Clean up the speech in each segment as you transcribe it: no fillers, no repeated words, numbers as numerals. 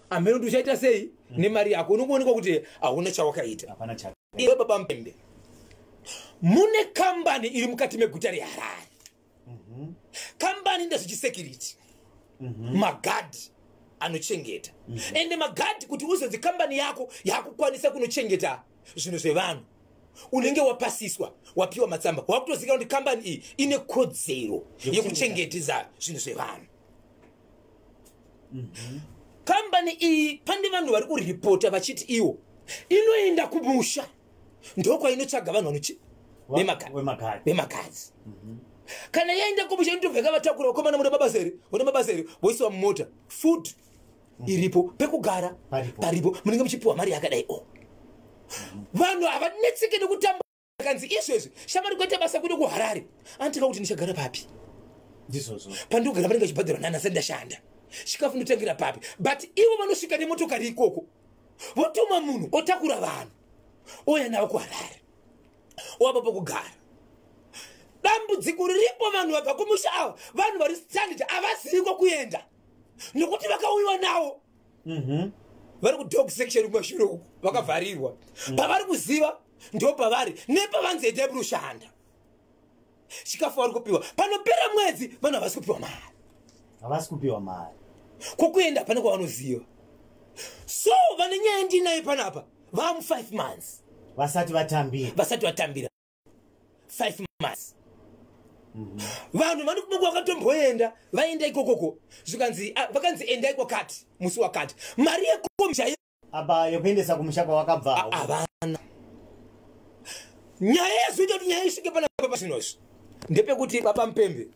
Hameno kuti uchaita sei nemari yako. Unongoonekwa kuti hauna chawakaita. Hapana chaka. Iwe baba Mpembe, mune kambani iri mukati meguta reHarare. Kambani ndezvechisecurity, magadhi anochengeta. Ende magadhi, kuti uzonzi kambani yako yakukwanisa kunochengeta zvinhu zvevanhu, unenge wapasiswa, wapiwa matsamba, wakutoziva kuti kambani iyi ine kodzero yekuchengetedza zvinhu zvevanhu. Kambani iyi, pane vanhu vari kuripota vachiti iwo inoenda kumusha, ndokwainotsvaga vanhu vanochi Wemagadhi. Vemakadzi. Kana yaenda kumusha, inotobva yakavatakura, vakomana, mune mabasa here? Une mabasa here? Voisiwa mumota, food iripo, pekugara Paripo. paripo, munenge muchipiwa mari yakadai. O, vanhu havanetseke nekutamba. Kanzi izvezvi, shamari, kuita basa kuno kuHarare, anditika kuti ndichagara papi? Ndizvozvo. Pandogara panenge chibhadharwa nani? Asati ndashanda, chikafu ndotangira papi? But ivo vanosvika nemotokari ikoko, votuma munhu otakura vanhu, ouya navo kuHarare, ovapa pokugara. Dambudziko riripo, vanhu vabva kumusha ava, vanhu vari stranded, havazivi kwokuenda nekuti vakauyiwa navo. Vari kudog section kumashure uku, vakavharirwa. Pavari kuziva ndo pavari nepavanzi endai munoshanda, chikafu vari kupiwa. Panopera mwedzi, vanhu havasi kupiwa mari. Havasi kupiwa mari. Kwokuenda hapana kwavanoziva. So vane nyaya ndinaye panapa, vamu 5 months vasati vatambira. Vasati vatambira, 5 months. Vanhu vane kumwe vakatomboenda, vaenda ikokoko, zvikanzi, ah, vakanzi endai kwakati musi wakati, mari yekomisha. Apa yekuendesa kumusha kwavakabva. Havana. Nyaya yazoita kuti nyaya isvike panapa pazvinozvi ndepekuti, baba Mupembe,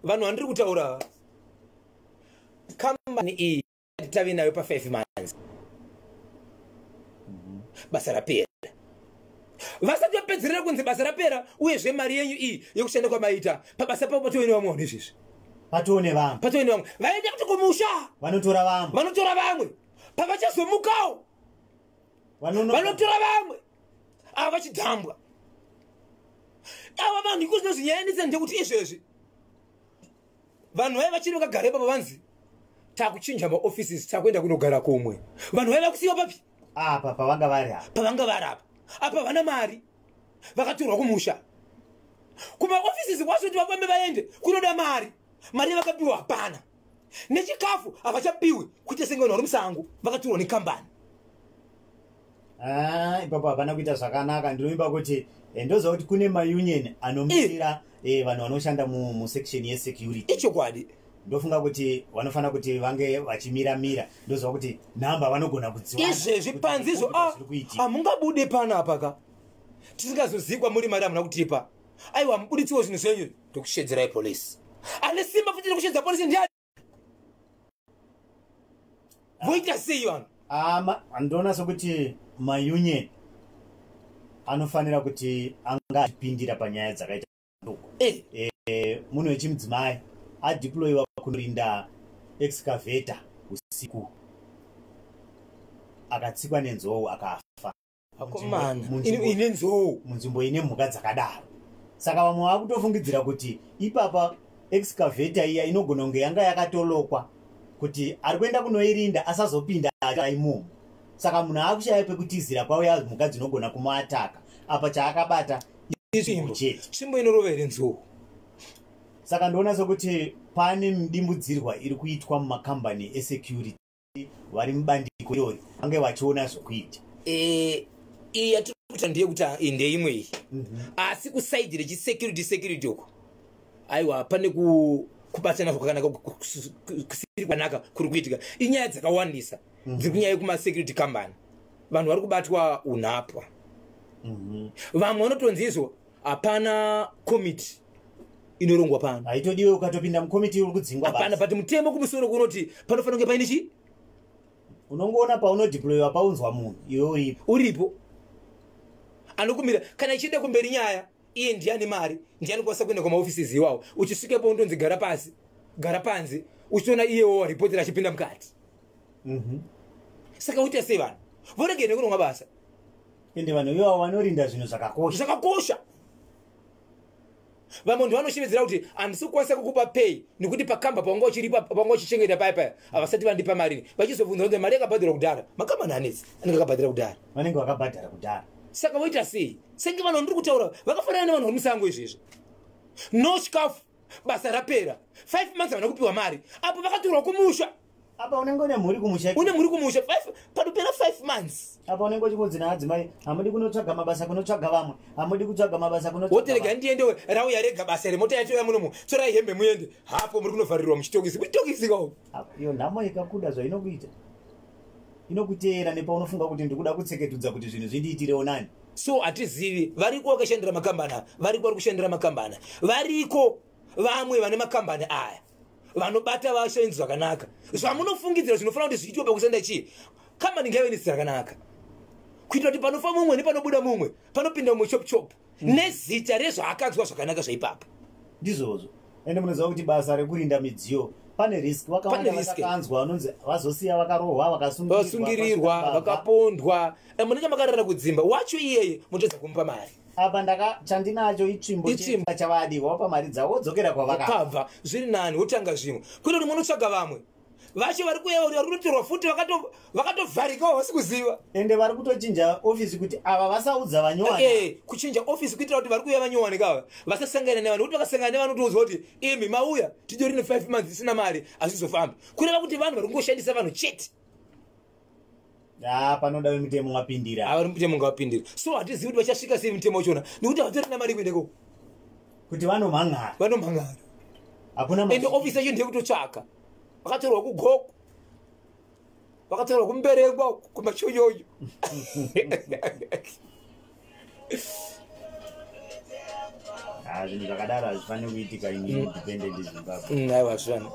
vanhu vandiri kutaura, kambani iyi tave nayo pa5 months, basa rapera. Vasati vapedzerera kunzi basa rapera, uyezve mari yenyu iyi yekushanda kwamaita pabasa pavo, patove nevamwe vanhu izvezvi. Patone vamwe. Patove nevamwe vaenda kuti kumusha. Vanotora vamwe. Vanotora vamwe. Pavachazomukawo, vanotora vamwe ava, vachidhambwa ava vanhu. Iko zvinozi nyaya nditse ndekuti izvezvi vanhu vaiva vachiri vakagara ipapo, vanzi takuchinja maoffices, takuenda kunogara kumwe. Vanhu vaiva kusiyiwa papi? Apa pavanga vari apa. Pavanga vari apa. Apa vana mari vakatorwa kumusha, kumaoffices kwacho kuti vafambe vaende kunoda mari. Mari yavakapiwa hapana, nechikafu havachapiwi, kuita senge vanhu vari musango, vakatorwa nekambani. Ah, ipapo hapana kuita zvakanaka. Ndinovimba kuti ndoziva kuti kune maunion anomirira vanhu vanoshanda musection yesecurity. Ichokwadi. Ndofunga kuti vanofanira kuti vange vachimiramira. Ndoziva kuti nhamba vanogona kudziwana Izvezvi kuti panze izvo ndikupi zviri kuitika. Hamungabude panapa ka, tisingazozikwa muri mari hamuna kutipa. Aiwa, mubuditsiwo zvinhu zvenyu, ndokushedzerai polisi. Ane simba futi rekushedza polisi ndiani? Voita sei vanhu? Ah, ndoona sekuti maunion anofanira kuti anga achipindira panyaya dzakaita uku. Munhu wechimudzimai adeployiwa kunorinda excavator usiku, akatsikwa nenzou, akafa. Akomana. Munzvimbo Ine nzou. Munzvimbo ine mhuka dzakadaro. Saka vamwe vakutofungidzira kuti ipapa excavator iya inogona kunge yanga yakatolokwa kuti ari kuenda kunoirinda asazopinda imomo. Saka munhu akushaya pekutizira, kwauya mhuka dzinogona kumuataka. Apa chaakabata Tsvimbo. chete. Tsvimbo inorova here nzou? Saka ndoona sekuti pane midimbudzirwa iri kuitwa mumakambani esecurity. Vari mubandiko irori vange vachiona zvokuita. Iyi yatiri kuita ndeyekuti iyi ndeimwe iyi, asi kuside rechisecurity security uko, aiwa, pane kubatana kwakanaka kusiri kwanaka kuri kuitika. Inyaya dzakawandisa dziri kunyaya yekumasecurity company. Vanhu vari kubatwa unhapwa. Vamwe vanotonzi izvo hapana komiti inorongwa pano. Haitodiwe. Ukatopinda mukomiti uri kudzingwa. Hapana. Basi. But mutemo kumusoro kunoti panofanira kunge paine chi Unongoona paunodeployiwa paunzwa munhu, iwe uripo. Uripo anokumira. Kana ichienda kumberi nyaya, iye ndiani mari, ndiani kukwanisa kuenda kumaoffices iwawo. Uchisvikepo undonzi gara pasi, gara panze, uchiona iyewo waripotera achipinda mukati. Saka uita sei? Vanhu voregere nekunomwa basa. Ende vanhu ivavo vanorinda zvinhu zvakakosha. Zvakakosha. Vamwe ndo vanoshevedzera kuti handisi kukwanisa kukupa pay nekuti pakamba pawanga uchiripa, pawanga uchichengeta paya paya, havasati vandipa mari. Vachizobvunza kuti mari yakabhadharwa kudhara. Makambani anetsi anenge akabhadhara kudhara. Vanenge vakabhadhara kudhara. Saka voita sei? Senge vanhu ndiri kutaura vakafanana nevanhu vari musango izvezvi. No chikafu, basa rapera 5 months, havana kupiwa mari. Apo vakatorwa kumusha. Apa unenge une mhuri kumusha. Une mhuri kumusha. Panopera 5 months. Apa unenge uchingonzi naadzimai, hamudi kunotsvaga mabasa, kunotsvaga vamwe, hamudi kutsvaga mabasa, kunotsvaga Woterega vamwe. Ndiende rauya rega basa remota yatouya munomu, torai hembe muende. Hapo muri kunovharirwa muchitokisi, muchitokisi kao. Apa, iyo nhamo ikakuda zvainokuita, inokuteera nepaunofunga kuti ndikuda kutseketudza kuti zvinhu zvindiitirewo nani. So hatizivi. Variko vakashandira makambani aya, variko vari kushandira makambani aya, variko vamwe vane makambani aya vanobata vashenzi zvakanaka. Zvamunofungidzira zvinofanira kuti zviitwe pakushanda chii? Kambani ngaive nezita rakanaka kuitira kuti panofa mumwe nepanobuda mumwe, panopinda mumwe chop chop nezita rezvaakanzwa zvakanaka zvaipapo. Ndizvozvo. Ende munoziva kuti basa rekurinda midziyo pane risk. Vakawanda Pane risk. vatakanzwa vanonzi vazosiya vakarohwa, vakasungirirwa, vakapondwa. Munenge makarara kudzimba wacho iyeye motedza kumupa mari. Apa ndaka chandinacho itsvimbo. Itsvimbo. Chete chavadiwa, wapa mari dzavo, wodzokera kwavakabva. Kabva zviri nani, wotanga zvimwe, kwete kuti munotsvaga vamwe vacho vari kuuya, vari kunotorwa futi, vakatovharikawo, vasi kuziva. Ende vari kutochinja ofisi kuti ava vasaudza vanyowani. Kuchinja ofisi kuitira kuti vari kuuya vanyowani kava vasasangana nevanhu, kuti vakasangana nevanhu kutoudzwa kuti imi mauya titori ne5 months isina mari, hazvizofambi. Kureva kuti vanhu vari kungoshandisa vanhu chete. Ah, panoda vemutemo vapindira. Ava mutemo ngavapindira. So hatizivi kuti vachasvika sei mutemo wachona, nekuti havatorina mari kuendeko. Kuti vanomhangara. Vanomhangara. Hakuna. Ende ofisi yacho ndeyekutotsvaka. Vakatorwa kuGoko, vakatorwa kuMberengwa, kuMachoyoyo. Ah, zvinhu zvakadaro hazvifaniri kuitika in independent Zimbabwe. Aiwa, zvana.